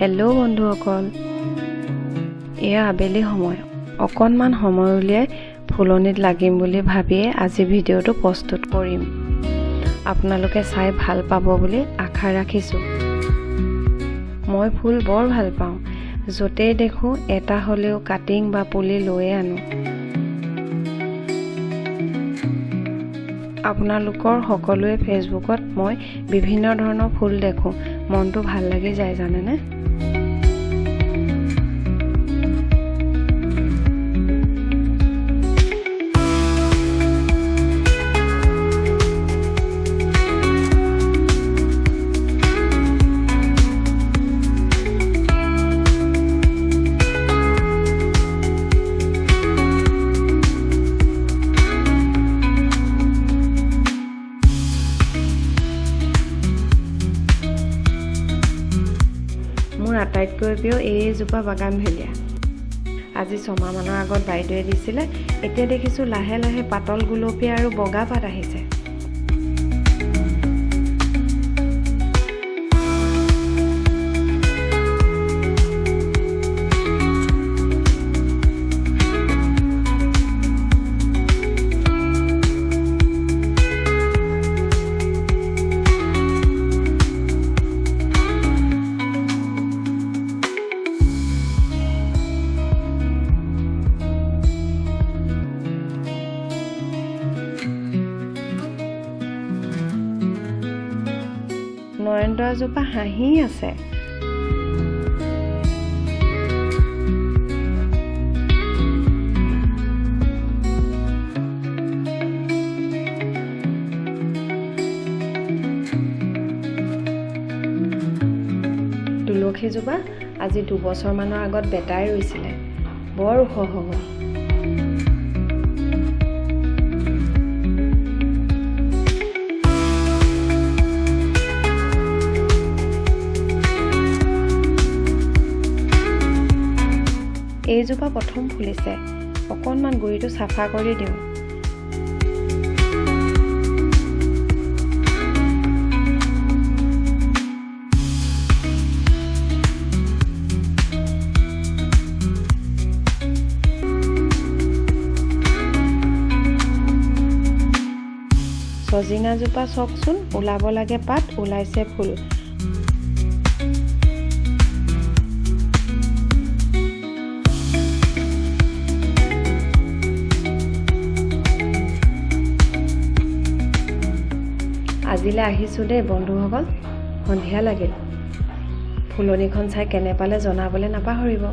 Hello' বন্ধুসকল, এয়া আবেলি সময়। অকণমান সময় উলিয়াই ফুলনিত লাগিম বুলি ভাবিয়ে আজি ভিডিঅ'টো প্ৰস্তুত কৰিম। আপোনালোকে চাই ভাল পাব বুলি আশা ৰাখিছোঁ। মই ফুল বৰ ভাল পাওঁ। য'তেই দেখোঁ এটা হ'লেও কাটিং বা পুলি লৈয়ে আনো। আপোনালোকৰ সকলোৱে ফেচবুকত মই বিভিন্ন ধৰণৰ ফুল দেখোঁ, মনটো ভাল লাগি যায় জানেনে? মোৰ আটাইতকৈ প্ৰিয় এইজোপা বাগানভেলিয়া। আজি 6 মাহমানৰ আগত বাইদেৱে দিছিলে। এতিয়া দেখিছোঁ লাহে লাহে পাতল গুলপীয়া আৰু বগা পাত আহিছে। নয়নতৰাজোপা হাঁহি আছে। তুলসীজোপা আজি 2 বছৰমানৰ আগত বেটাই ৰুইছিলে। বৰ ওখ হৈ গ'ল। এইজোপা প্ৰথম ফুলিছে। অকণমান গুৰিটো চাফা কৰি দিওঁ। ছজিনাজোপা চাওকচোন, ওলাব লাগে পাত, ওলাইছে ফুল। আজিলৈ আহিছোঁ দেই বন্ধুসকল। সন্ধিয়া লাগিল। ফুলনিখন চাই কেনে পালে জনাবলৈ নাপাহৰিব।